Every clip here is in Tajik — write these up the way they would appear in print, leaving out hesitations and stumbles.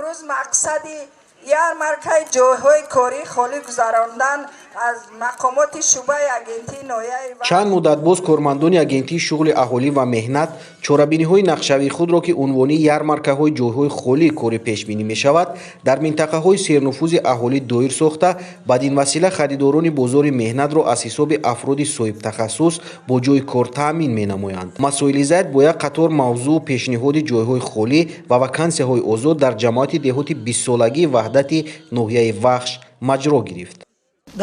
Имрӯз мақсади ярмаркаи ҷойҳои корӣ холӣ гузарондан аз мақомоти шӯъбаи агентии ноҳияи Чанд муддат боз кормандони Агентии шуғли аҳолӣ ва меҳнат чорабиниҳои нақшавии худро, ки унвони ярмаркаҳои ҷойҳои холии корӣ пешбинӣ мешавад, дар минтақаҳои сернуфузи аҳолӣ доир сохта, бадин васила харидорони бозори меҳнатро аз ҳисоби афроди соҳибтахассус бо ҷойи кор таъмин менамоянд. Масоили зайд бо як қатор мавзӯъ пешниҳоди ҷойҳои холӣ ва вакансияҳои озод дар ҷамоати деҳоти бистсолагии Ваҳдати ноҳияи Вахш маҷро гирифт.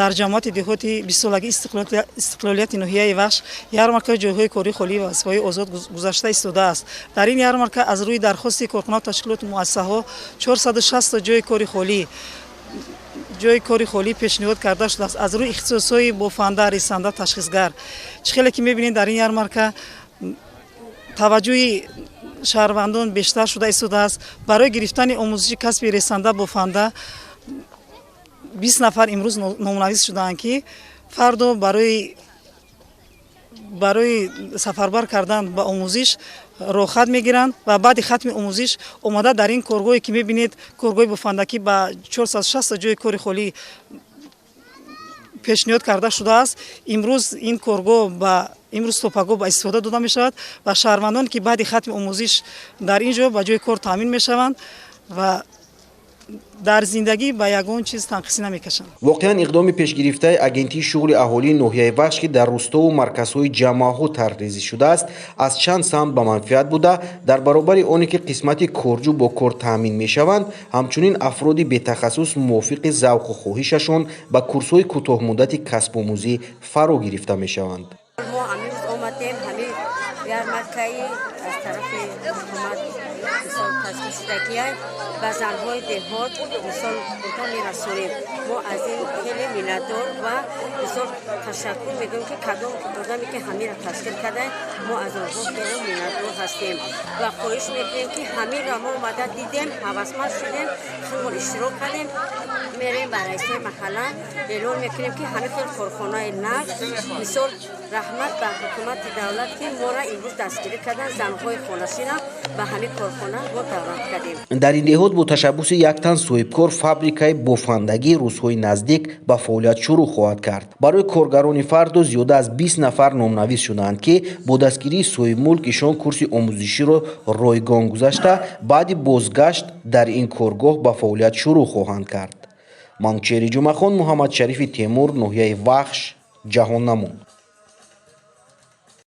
Дар ҷамоати деҳоти бистсолагии Истиқлолияти ноҳияи Вахш ярмаркаи ҷойҳои корӣ холӣ ва вазифаҳои озод гузашта истодааст. Дар ин ярмарка аз рӯи дархости корхона, ташкилоту муассисаҳо 460 ҷойи кори холӣ пешниҳод карда шудааст аз рӯи ихтисосҳои бофанда, ресанда, ташхисгар. Чӣ хеле ки мебинед, дар ин ярмарка таваҷҷӯҳи шаҳрвандон бештар шуда истодааст. Барои гирифтани омӯзиши касби ресанда, бофанда 20 нафар имрӯз номнавис шудаанд, ки фардо барои сафарбар кардан ба омӯзиш роҳхат мегиранд ва баъди хатми омӯзиш омада дар ин коргоҳе, ки мебинед, коргоҳи бофандакӣ ба 460 ҷойи кори холӣ пешниҳод карда шудааст. Имрӯз ин коргоҳ ба имрӯз то пагоҳ ба истифода дода мешавад ва шаҳрвандоне, ки баъди хатми омӯзиш дар ин ҷо ба ҷои кор таъмин мешаванд ва дар зиндагӣ ба ягон чиз танқисӣ намекашанд. Воқеан, иқдоми пешгирифтаи Агентии шуғли аҳолии ноҳияи Вахш, ки дар рӯстову марказҳои ҷамоаҳо тарҳрезӣ шудааст, аз чанд самт ба манфиат буда, дар баробари оне ки қисмати корҷӯ бо кор таъмин мешаванд, ҳамчунин афроди бетахассус мувофиқи завқу хоҳишашон ба курсҳои кӯтоҳмуддати касбомӯзӣ фаро гирифта мешаванд. Мо ҳамирӯз омадем, ҳамин ярмаркаи аз тарафи ҳукумат, мисол, ташкил шудагиай ба занҳои деҳот, мисол, бурда мерасонем. Мо аз ин хеле миннатдор ва, мисол, ташаккур мегӯем, ки кадом одаме ки ҳаминро ташкил карда, мо аз онҳо хеле миннатдор ҳастем ва хоҳиш мекунем, ки ҳаминро мо омада дидем, ҳавасманд шудем, хелмон иштирок кардем. Мерем ба раисои маҳалла, эълон мекунем, ки ҳамин хел корхонаи нав. Мисол, раҳмат ба ҳукумати давлат, ки моро имрӯз дастгирӣ кардан, занҳои хонашина ба ҳамин корхона мо даъват кардем. Дар ин деҳот бо ташаббуси як тан соҳибкор фабрикаи бофандагӣ рӯзҳои наздик ба фаъолият шурӯъ хоҳад кард. Барои коргарони фардо зиёда аз 20 нафар номнавис шудаанд, ки бо дастгирии соҳибмулк ишон курси омӯзиширо ройгон гузашта, баъди бозгашт дар ин коргоҳ ба фаъолият шурӯъ хоҳанд кард. Манучеҳри Ҷумъахон, Муҳаммадшарифи Темур, ноҳияи Вахш, Ҷаҳоннамо.